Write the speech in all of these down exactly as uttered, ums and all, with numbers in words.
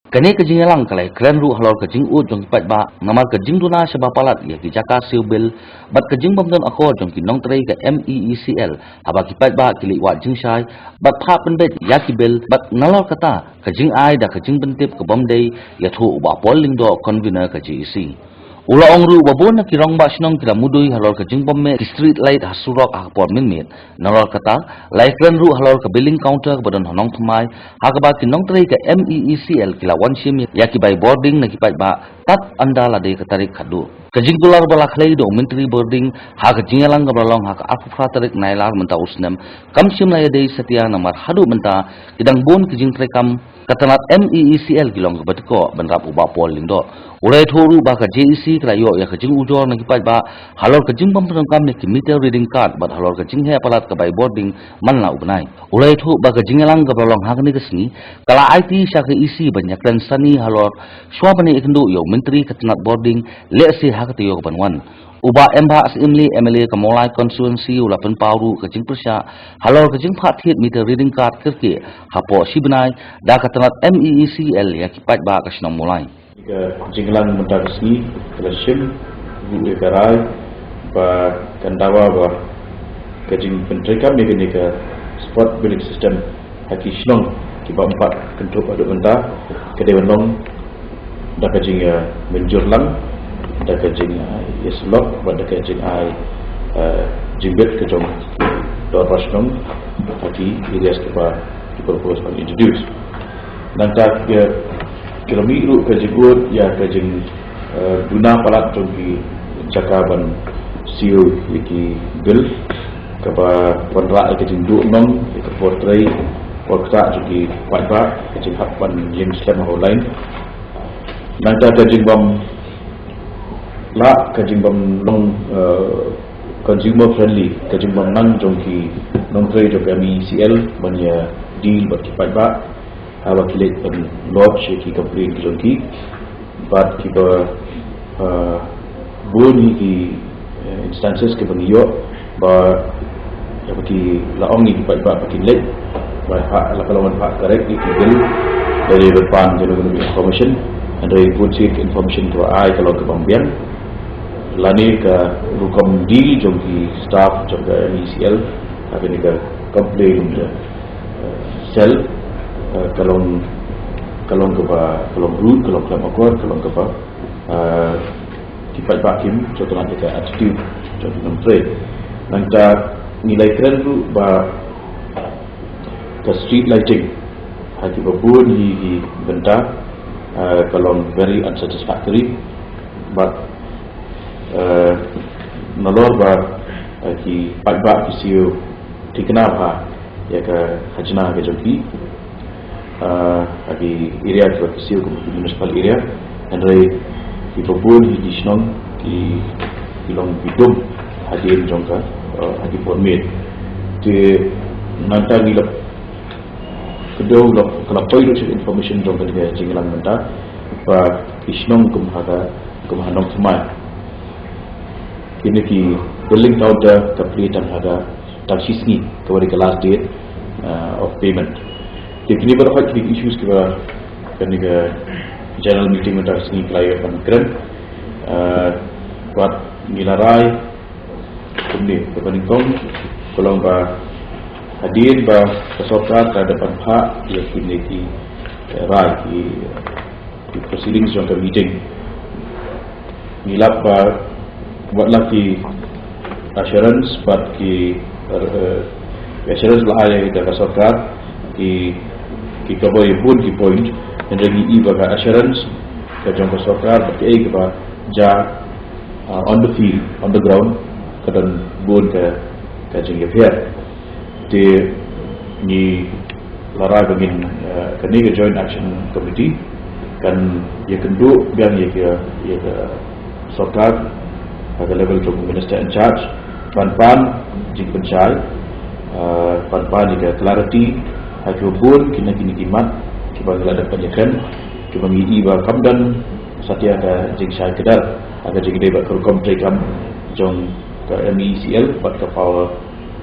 Kane ka jingïalang ka la ïakren ruh halor ka jingud jong ki paidbah namar ka jingduna shaba palat ïa ki jaka siew bill bad ka jingbym don akor jong ki nongtrei ka MEECL haba ki paidbah ki leit wad jingshai bad phah pynbeit ïa ki bill bad nalor kata ka jingai da ka jingpyntip ka bym dei, ïathuh u Bah Paul Lyngdoh, convener ka JAC. U la ong ruh ba bun na ki rangbah shnong ki la mudui halor ka jingbym mih ki street light ha surok ha ka por mynmiet. Nalor kata, la ïakren ruh halor ka billing counter kaba don ha Nongthymmai, ha kaba ki nongtrei ka MEECL ki la wan shim ïa ki bai bording na ki paidbah tad ynda la dei ka tarik khatduh. Ka jingkular ba la khlei da u Myntri Bording ha ka jingïalang kaba la long ha ka arphew phra tarik Nailar mynta u snem, kam shym la ïadei satia namar haduh mynta ki dang bun ki jingtreikam ka tnat MEECL ki long kaba tyngkhuh bynrap u Bah Paul Lyngdoh. U la ïathuh ruh ba ka JAC ka la ïoh ïa ka jingujor na ki paidbah halor ka jingbym pyndonkam ïa ki meter reading card bad halor ka jingheh palat ka bai bording man la u bnai. U la ïathuh ba ka jingïalang kaba la long ha kane ka sngi ka la aiti sha ka EC ban ïakren sani halor shuwa ban ïakynduh ïa u Myntri ka tnat bording lehse ha ka taïew kaban wan. U Bah Embah Syiemlieh, MLA ka Mawlai constituency, u la pynpaw ruh ka jingpyrshah halor ka jingphah thied meter reading card kyrkieh hapoh shi bnai da ka tnat MEECL ïa ki paidbah ka shnong Mawlai. Ka jingïalang mynta ka sngi ka la shim ruh ïa ka rai ba kan dawa ba ka jingpyntreikam ïa kane ka spot billing system ha ki shnong kiba ym pat kynthup haduh mynta ka dei ban long da ka jingmynjur lang, da ka jingïasyllok bad da ka jingai, eh, jingbit ka jong dorbar shnong ha ki areas kiba ki propose ban introduce. Nangta ka, ka la mih ruh ka jingud ïa ka jing, eh, duna palat jong ki jaka ban siew ïa ki bill kaba wanrah ïa ka jingduhnong ïa ka por trei por ktah jong ki paidbah, ka jinghap ban ïeng slem ha online. Nangta ka jingbym lah, ka jingbym long, eh, consumer friendly, ka jingbym nang jong ki nongtrei jong ka MEECL ban ïa deal bad ki paidbah haba ki leit ban lodge ïa ki complaint ki jong ki. Bad kiba, eh, bun hi ki, eh, instances kiba ngi ïoh ba, ba ki la ong ïa ki paidbah ba kin leit, ba ha la ka long ban phah correct ïa ki bill, da dei ban pan kano kano ka information. Hynrei bun sien ka information kaba ai ka long kaba ym biang, lane ka rukom deal jong ki staff jong ka MEECL ha kane ka complaint, eh, cell, eh, ka long, ka long kaba, ka long rude, ka long khlem akor, ka long kaba, eh, ki paidbah kim sngewtynnat ïa ka attitude jong ki nongtrei. Nangta ngi la ïakren ruh ba ka street lighting ha kiba bun hi ki bynta, eh, ka long very unsatisfactory. Bad, eh, nalor ba, eh, ki paidbah ki siew thikna bha ïa ka khajna ka jong ki, ah, ha ki area kiba ki siew kum ki municipal area. Hynrei kiba bun hi ki shnong ki, ki long ki dum hadien jong ka, ah, ha ki por miet. Te nangta ngi la kdew la, ka la poi ruh sha information jong ka jingïalang mynta ba ki shnong kum ha ka, kum ha Nongthymmai, kine ki billing counter ka plie tang ha ka, tang shisngi, kaba dei ka last date, uh, of payment. Te kine baroh kine ki issues kiba kane ka general meeting mynta ka sngi ka la ïoh ban kren. Uh, bad ngi la rai kumne, kaba nyngkong ka long ba hadien ba ka sorkar ka dep ban phah ïa kine ki, eh, rai ki, ki proceedings jong ka meeting. Ngi lap ba wat la ki assurance bad ki, eh, assurance la ai da ka sorkar ki, ki cover ïa bun ki point. Hynrei ngi i ba ka assurance ka jong ka sorkar bad kiei kiba jia, ah, on the field, on the ground, ka don bun ka, ka jingïapher. Te ngi la rai ba ngin, eh, kane ka Joint Action Committee kan ïakynduh biang ïa ka, ïa ka sorkar ha ka level jong u Minister in charge ban pan jingpynshai, eh, ban pan ïa ka clarity ha kiba bun kine, kine ki mat kiba ngi la dep ban ïakren, kiba ngi i ba kam don satia ka jingshai kdar ha ka jingdei bad ka rukom treikam jong ka MEECL bad ka Power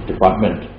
Department.